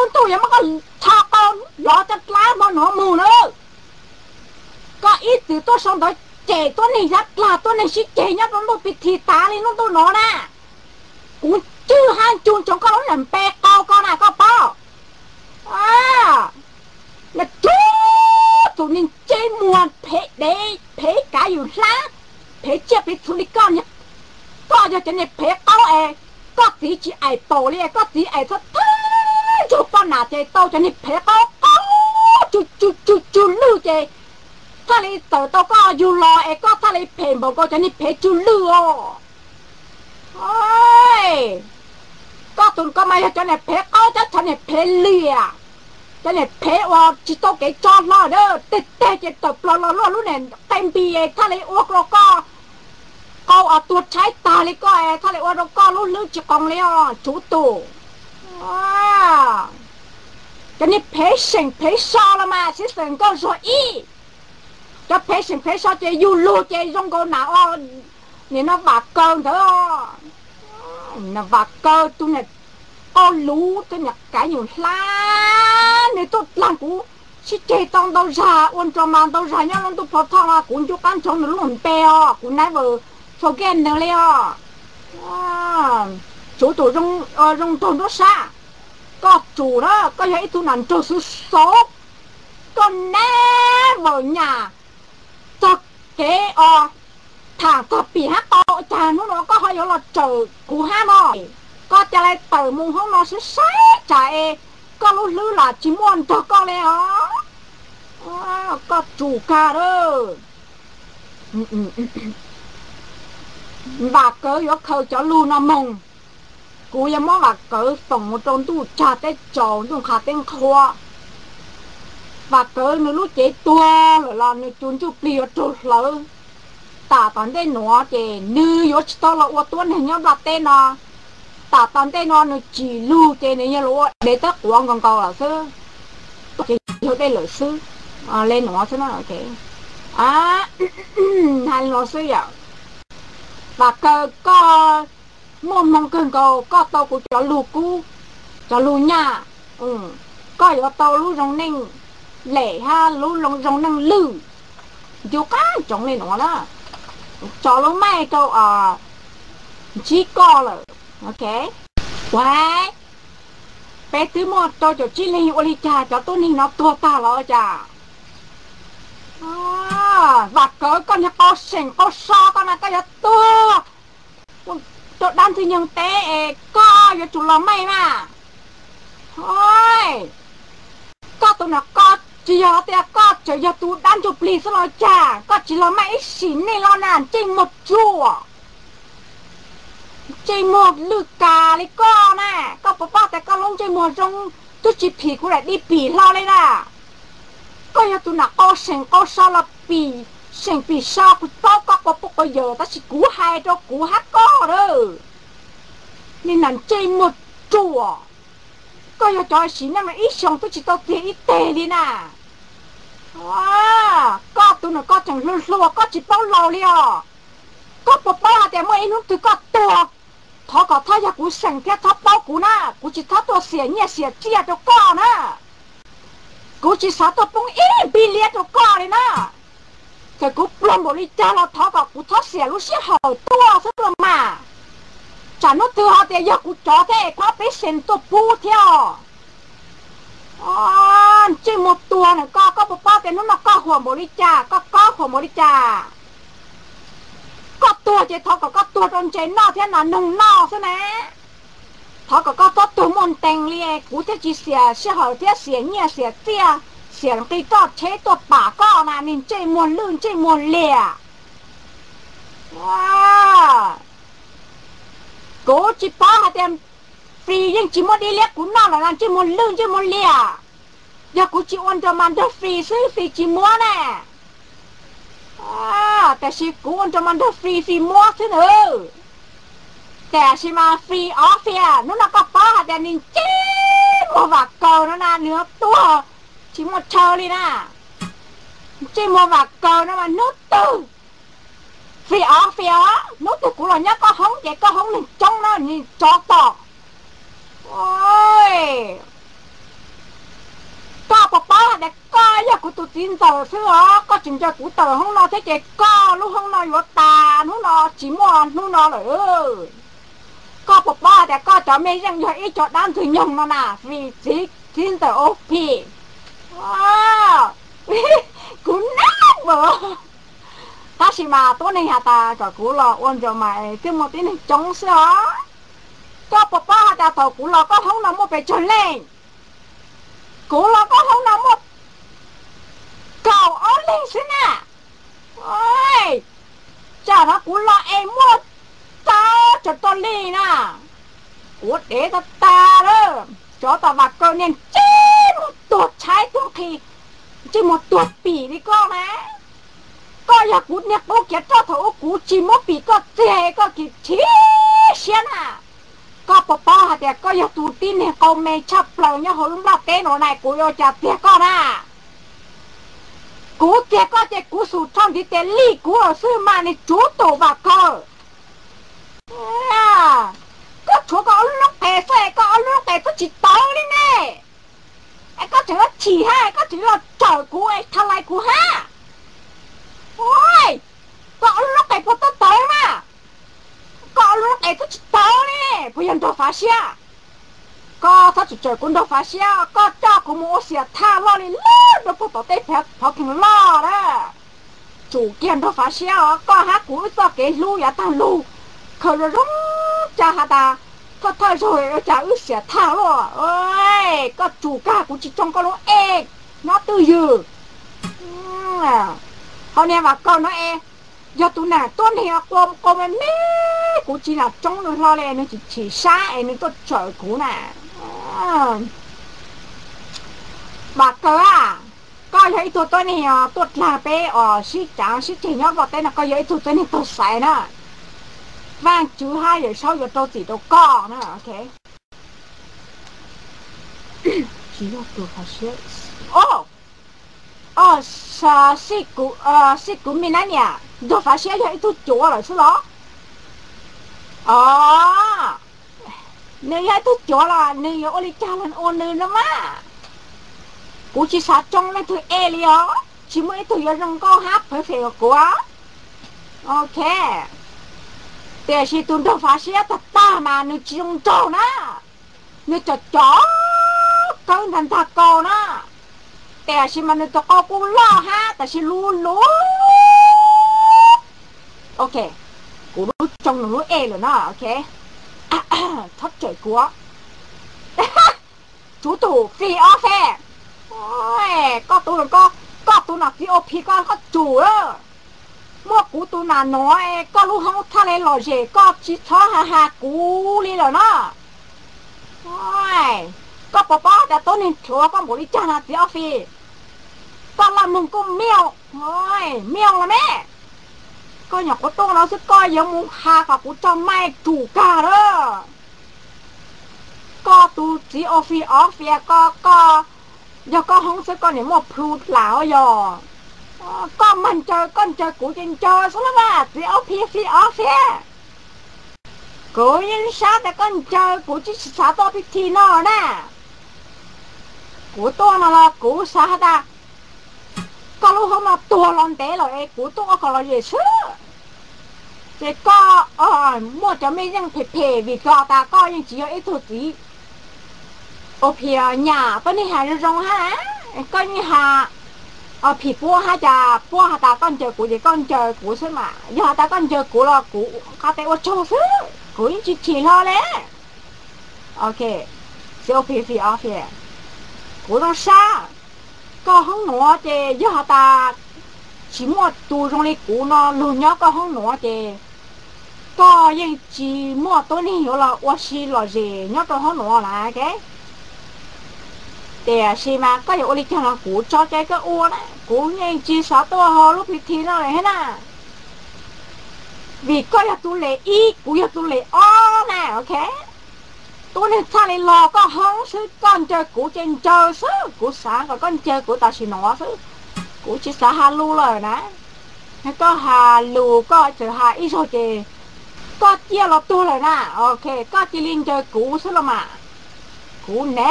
lub ntuj yuav muab koj tho qau lov cov dlab hmo nuav mus na. Koj ib txwm tuaj sau ntawv cem tuab neeg zab dlag, tuab neeg sib ceg nyob rau ntuj pig thi tas li lub ntuj no na. Kuv cwj hab ncu ntsoov koj lub niag npe qau ko na koj paub. Txhua tus neeg ntsej muag phem dev, phem kav yus hlab, phem tsiaj phem txhu li koj, koj yog cov niag phem qaub es koj txiv tsis aim paum li, koj txiv aim txhob thawj ntsuag poj nam ces tau cov niag phem qaub qaub tsw tsw tsw lwj ces thiaj li txawm tau koj yug los es koj thiaj li phem npaum nkaus cov niag phem tsw lwj os. Koj tus ko mas yog cov niag phem qaub, cov niag phem liam, cov niag phem uas tsis tau kev tso hlo, teg teg ces tawm plaws los luaj lub niag qe npis thiaj li ua rau koj qau tuag tshaib tag li koj, thiaj li ua rau koj lub hlwb tsis qoos li os tsuv tus. Cov niag phem seem phem so los mas sib xeem nkauj zog ib. Cov phem seem phem so ces yug lug ces zoo nkaus nam, nim no Vam Kaws ntawd. Vam Kaws tus niag qau luv, tus niag kav yus hlab, nws tuaj dlaag kuv sib ceg tau ntau zag, ua nrog mas ntau zag nyob lub ntuj plho thoj mas kuv ncu qab ntsoov nws lub npe os, kuv never forget nws li os. Tsuv tus zoo nraug nruab sab, koj tsum na, koj yog ib tug nam nraug xwb xauv, koj never nyam txog kev os, tham txog pim hab qau, cas hnub no koj ho yuav los tsawm kuv hab no. Koj ca le tawm mus hoob no sib saib tsam es koj lub hlwb lam tsis muaj nrog koj li os. Koj tsum kag lawm. Vam Kawv yuav khaws cov lug no moog. Kuv yuav muab Vam Kawv foom mus rau ntuj tsag teb tsaus, ntuj qha teb nqhuab. Vam Kawv nws lub cev tuag lawm los nws tus ntsuj plig yuav raug hlawv. Tam tom ntej nuav ces nws yuav tsis tau los ua tuab neeg nyob nplaj teb no. Tam tom ntej no nws tsim lug ces nws yog los ua dev tawb quav nkaus nkaus lawm xwb. Ces yog dej lawm xwb, le nuav xwb. Hais li no xwb yom. Vam Kawv, koj muaj hmoo kawg nkaus, koj tau kuv cov lug kub, cov lug nyaj, koj yuav tau lub zoo neej lem hab lub zoo neej lwj. Ncu qab ntsoov li nuav na, tso lub maij rau ntsib koj lawm. Ua, peb twb muaj rau caum tsib leeg, ua li cas cov tuab neeg no tuag tag los cas? Vam Kawv, koj niag qau seem qau so koj na, koj yuav tuag rau dab ntxwg nyoog teb es koj yuav tsum los maij mas. Koj tus no koj tsis yog tias koj tseem yog tus dab ntsuj plig xwb los cas, koj tsis los maij ib sim neej los na, ntsej muag ruam, ntsej muag lwj kas li koj na. Koj puas paub tias koj lub ntsej muag zoo twb tsis phim kuv daim di pim hlo li na. Koj yog tus nam qau seem qau so los pim seem pim so, kuv paub koj quas puj quas yawm, tab sis kuv hais rau kuv hab koj lawm, niag nam ntsej muag ruam, koj yog cov sim neej ib xyoos twb tsis tau txiag ib teg li na. Koj tus no koj tseem hluas hluas, koj tsis paub laus li os. Koj puas paub hais tias muaj ib hnub twg koj tuag, thov kom txhob yog kuv xeem thiab txhob paub kuv na, kuv tsis txhob tuaj xiam nyiaj xiam txiaj rau koj na. Kuv tsis xav tuaj poob ib npib liab rau koj li na. Txawm kuv pluag npaum li cas los thov kom kuv txhob xiam lub sij hawm tuaj xwb los mas. Tsam hnub twg ho tias yog kuv cov thiab es khob peb xees tuaj pub thiab os. Ntsej muag tuag na koj, koj puas paub tias hnub no koj huam npaum li cas, koj kob huam npaum li cas? Koj tuag ces thov kom koj tuag rau ntses noj thiab nas noog noj xwb na. Thov kom koj txhob tuag muaj ntees li, kuv thiaj tsis xiam sij hawm thiab xiam nyiaj xiam txiaj, xiam nqi roj tsheb tuaj pam koj na, niag ntsej muag lwj ntsej muag liam. Kuv tsis paub hais tias free yeej tsis muaj dib liab kuv noj lawm na, ntsej muag lwj ntsej muag liam. Yog kuv tsis ua nrog mas nrog free xwb, free tsis muab na. Tab sis kuv ua nrog mas nrog free, free muab xwb na. Tab sis mas free off free, hnub no koj paub hais tias niag ntsej muag Vam Kaws no na, nws tuag tsis muaj chaw li na. Ntsej muag Vam Kaws no mas hnub twg free off free os, hnub twg kuv los nyob koj hoob ces koj hoob neeg coob na, niag tsov tom. kuv tus txiv ntxawm xwb os, koj tseem ncaws kuv tawm hoob no thiab ces koj lub hoob no yuav tas hnub no tsis muaj hnub no lawm. Koj puas paub hais tias koj cov mej zeej yog ib co dab ntxwg nyoog no na, vim txiv, txiv ntxawm ua phem. Kuv nab npaum. Tab sis mas tuab neeg has tas kom kuv los ua ntsaum mas twb muaj tib neeg coob xwb os. Koj puas paub hais tias thaum kuv los koj hoob no muaj pes tsawg leej? Kuv los koj hoob no muaj kaum ob leeg xwb na. Tsam no kuv los es muaj tau tsawg tau li na. Kuv dev tag tag lawm, cov tom Vam Kaws niag ntsej muag tuag tshaib tuag nqhis, ntsej muag tuag pim li koj na. Koj yog kuv niag qub kiav roj thaum ub kuv tsis muab pim koj txiag koj kiv chim siab na. Koj puas paub hais tias koj yog tus tib neeg qau me tshaj plaws nyob hauv lub nplaj teb no na, kuv yuav ua cas txiag koj na? Kuv txiag koj ces kuv xum rho ntiv tes lij kuv lawm xwb mas niag tsuv tus Vam Kaws. Koj tshuav koj ob lub noob qes xwb es koj ob lub noob qes twb tsis tawv li ne. Es koj tseem yuav chim hab koj tseem los tsawm kuv es tha lais kuv hab. Koj ob lub noob qes puas tau tawv mas? Koj ob lub noob qes twb tsis tawv li, puas yog nrog fav siab? Koj txhob tseem tsawm kuv nrog fav siab, koj coj kuv mus ua xiam thaj loj li lawm rau puag tom tej phov khees loj na. Tsum kiag nrog fav siab os, koj hab kuv wb txoj kev hlub yav tag lug, khaws zoo zoo, cas has tas thawj thawj zaug ua cas wb xiam thaj luaj. Koj tsum kag, kuv tsis tsoo koj lub ej, nyob twj ywm. Hos niag Vam Kaws no es, yog tus nam tuab neeg qau me me, kuv tsis lam tsoob nws hlo li, nws tsis chim sab es nws tuaj tsawm kuv na. Vam Kaws a, koj yog ib tug tuab neeg tuaj dlag peb os sib cav sib ceg nyob Nplog teb no, koj yog ib tug tuab neeg tau xaiv na. Vaajtswv hab Yawm Saub yuav rau txim rau koj na. Sib kuv me nab niam, nrog fav siab yog ib tug cuav lawm xwb los? Os, nws yog ib tug cuav los nws yuav ua li cas los ua nws no mas. Kuv tsis xav tsoo leej twg ej li os, tsis muaj ib tug yuav zoo nkauj hab perfect kuv. Ok, tiam sis tus nrog fav siab tag tag mas nws tsis zoo nraug na. Nws cov cov kawg ntag ntag kaus na, tiam sis mas nws tus qau kuj loj hab tiam sis luv luv. Ok, kuv lub tsoo nws lub ej lawm na. Ok, txhob tsawm kuv. Tsuv tus fis ob fes, koj tus, koj tus nam txiv OP koj, koj tsum. Muaj kuv tus nam nuav, koj lub hoob txhaj le lom zem, koj tsis txhob has has kuv li lawm na. Koj puas paub tas tuab neeg rhuav koj npaum li caag na txiv ob fis? Koj laj mloog kuj miaj, miaj los me. Koj nyuam qhuav tuaj no xwb koj yuav mus has kom kuv tso maij tsum kag lawm. Koj tus txiv ob fis ob fis, koj, koj, yog koj hoob xwb koj niam muaj plhu dlaag yog. Koj mag ncaws, koj ncaws kuv ces ncaws xwb los mas txiv ob fis ob fis. Kuv yeej sab tas koj ncaws kuv tsis xav tuaj pib thi no na. Kuv tuaj no los kuv xav has tas koj lub hoob no tuag los ntev lawm es kuv tuaj ua kom lom zem xwb. Ces koj muaj cov mej zeej phem phem vim rau tas koj yeej tsis yog ib tug txiv OP nyam, koj yeej has zoo zoo hab, koj yeej has phim puab hab, cas puab has tas koj ncaws kuv ces koj ncaws kuv xwb mas. Yog has tas koj ncaws kuv los kuv qab teb ua tsaug xwb, kuv yeej tsis chim hlo le. Ok, txiv ob fis ob fis, kuv zoo sab. Koj hoob nuav ces yog has tas tsis muaj tus zoo li kuv no lug nyob koj hoob nuav ces koj yeej tsis muaj tuab neeg yuav los ua si lom zem nyob rau hoob nuav lawm. Tiam sis mas koj yuav ua li caag los kuv tso cai koj ua na, kuv yeej tsis xav tuaj hauv lub phi thi no li hab na. Vim koj yog tus lem ib, kuv yog tus lem ob na, ok. Tuab neeg txhaj li los koj hoob xwb, koj ncaws kuv ces ncaws xwb, kuv xav kom koj ncaws kuv tam sim no xwb, kuv tsis xav has lus lawm na. Koj has lus koj txawm has ib zaug ces koj ciaj los tuag lawm na, ok, koj cia li ncaws kuv xwb los mas. Kuv na